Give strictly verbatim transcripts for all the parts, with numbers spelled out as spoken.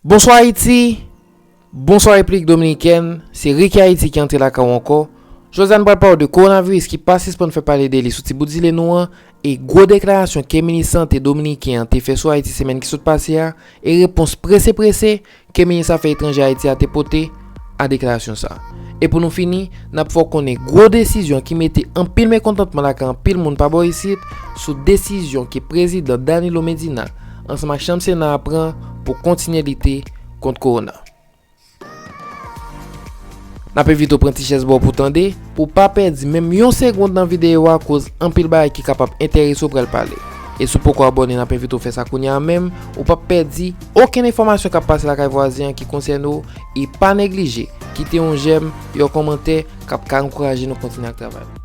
Bonswa Ayiti, bonswa Repiblik Dominikèn, se Ricky Haiti ki antre lakay ou ankò. Jodi a n pral pale w de kowonaviris ki pa sispann fè pale de li sou ti bout zile nou an, e gwo deklarasyon ke minis sante dominiken an te fè sou Ayiti semèn ki sot pase a, e repons prese prese ke minis afè etranjè Ayiti a te pote a deklarasyon sa a. E pou nou fini, n ap fè w konnen gwo desizyon ki mete anpil mekontantman lakay anpil moun pa bò isit sou desizyon ke prezidan Danilo Medina ansanm ak chanm Sena a pran pou kontinye lite kont kowona. N ap envite w pran ti chèz ba w pou tande, pou w pa pèdi menm yon segonn nan videyo a, akoz anpil bagay ki kapab enterese w pral pale. E si w poko abòne, n ap envite w fè sa kounye a menm, ou p ap pèdi okenn enfòmasyon k ap pase lakay vwazen an ki konsène w, e pa neglije kite yon jèm, yon kòmantè k ap ka ankouraje nou kontinye ak travay la.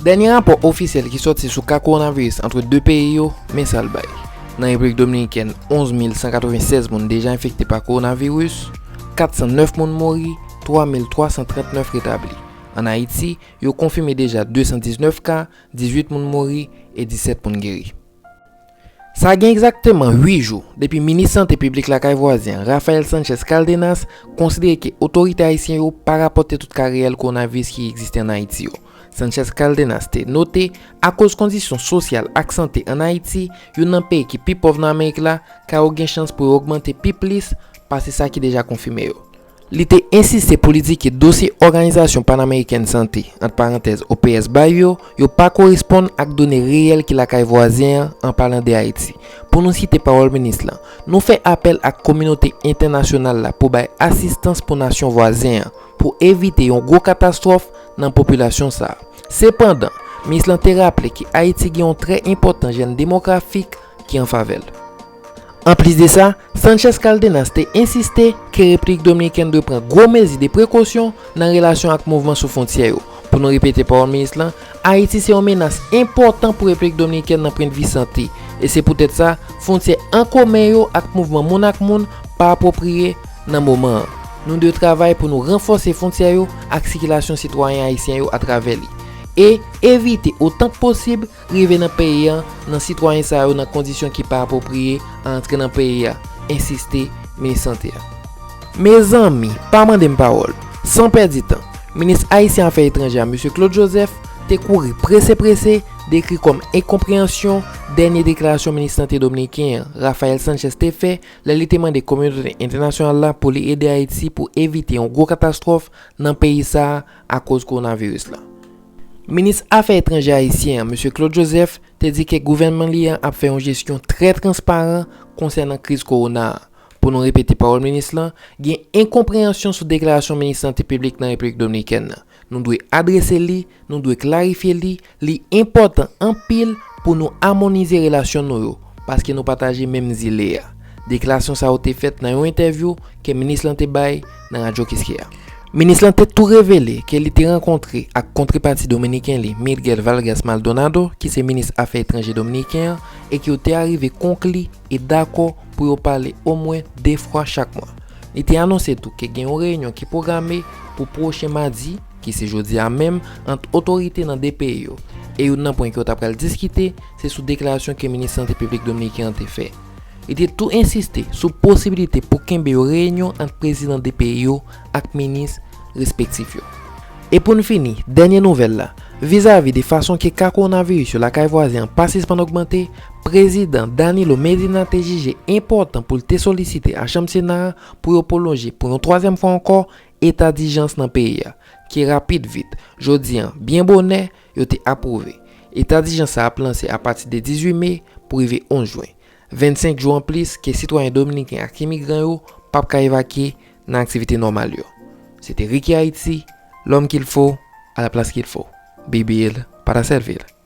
Dènye rapò ofisyèl ki sòti sou ka kowonaviris ant de peyi yo, men sa l bay. Nan Repiblik Dominikèn, onz mil san katreven sèz moun deja enfekte pa kowonaviris, kat san nèf moun mouri, twa mil twa san trant nèf retabli. Ann Ayiti, yo konfime deja de san diznèf ka, dizuit moun mouri e disèt moun geri. Sa gen egzakteman uit jou depi minis sante piblik lakay vwazen an, Rafael Sanchez Cárdenas, konsidere ke otorite ayisyen yo pa rapòte tout ka reyèl kowonaviris ki egziste ann Ayiti yo. Sanchez Cárdenas te note, akoz kondisyon sosyal ak sante ann Ayiti, youn nan peyi ki pi pòv nan Amerik la, ka yo gen chans pou yo ogmante pi plis pase sa ki deja konfime yo. Li te ensiste pou li di ke dosye Òganizasyon Panamerikèn Sante, ant parantèz O P S, bay yo, yo pa koresponn ak done reyèl ki lakay vwazen an, an palan de Ayiti. Pou nou site pawòl minis lan, nou fè apèl ak kominote entènasyonal la pou bay asistans pou nasyon vwazen an, pou evite yon gwo katastwòf nan popilasyon sa a. Sepandan, minis lan te raple ke Ayiti gen yon trè enpòtan jèn demografik ki an favè l. Anplis de sa, Sanchez Cárdenas te ensiste ke Repiblik Dominikèn dwe pran gwo mezi de prekosyon nan relasyon ak mouvman sou fwontyè yo. Pou nou repete pawòl minis lan, Ayiti se yon menas enpòtan pou Repiblik Dominikèn nan pwennvi sante, e se poutèt sa, fwontyè an komen yo ak mouvman moun ak moun pa apwopriye nan moman an. Nou dwe travay pou nou ranfòse fwontyè yo ak sikilasyon sitwayen ayisyen yo atravè li, e evite otan k posib rive nan peyi a nan sitwayen sa yo nan kondisyon ki pa apwopriye a antre nan peyi a, ensiste minis sante a. Mezanmi, pa mande m pawòl. San pèdi tan, minis ayisyen afè etranjè a, mesye Claude Joseph, te kouri prese prese dekri kòm enkonpreyansyon dènye deklarasyon minis sante dominiken an, Rafael Sanchez, te fè lè li te mande kominote entènasyonal la pou li ede Ayiti pou evite yon gwo katastwòf nan peyi sa a akoz kowonaviris la. Minis afè etranjè ayisyen an, mesye Claude Joseph, te di ke gouvènman li an ap fè yon jesyon trè transparan konsènan kriz kowona a. Pou nou repete pawòl minis lan, gen enkonpreyansyon sou deklarasyon minis sante piblik nan Repiblik Dominikèn nan. Nou dwe adrese li, nou dwe klarifye li, li enpòtan anpil pou nou amonize relasyon nou yo, paske nou pataje menm zile a. Deklarasyon sa yo te fèt nan yon entèvyou ke minis lan te bay nan Radyo Kiskeya. Minis lan te tou revele ke li te rankontre ak kontrepati dominiken li, Miguel Vargas Maldonado, ki se minis afè etranjè dominiken an, e ke yo te arive konkli e dakò pou yo pale omwen de fwa chak mwa. Li te anonse tou ke gen yon reyinyon ki pwograme pou pwochen madi, ki se jodi a menm, ant otorite nan de peyi yo. E youn nan pwen ke yo ta pral diskite, se sou deklarasyon ke minis sante piblik dominiken an te fè. Li te tou ensiste sou posibilite pou kenbe yon reyinyon ant prezidan de peyi yo ak minis respektif yo. E pou n fini, dènye nouvèl la, vizavi de fason ke ka kowonaviris yo lakay vwazen an pa sispann ogmante, prezidan Danilo Medina te jije enpòtan pou l te solisite a chanm Sena a pou yo pwolonje pou yon twazyèm fwa ankò eta dijans nan peyi a, ki rapid vit, jodi an, byen bonè, yo te apwouve. Eta dijans sa ap lanse apati de dizuit me pou rive onz jen. Vennsenk jou anplis ke sitwayen dominiken ak imigran yo p ap ka evakye nan aktivite nòmal yo. Se te Ricky Haiti, l'homme qu'il faut, à la place qu'il faut. Bibil, pa ta sèvi l.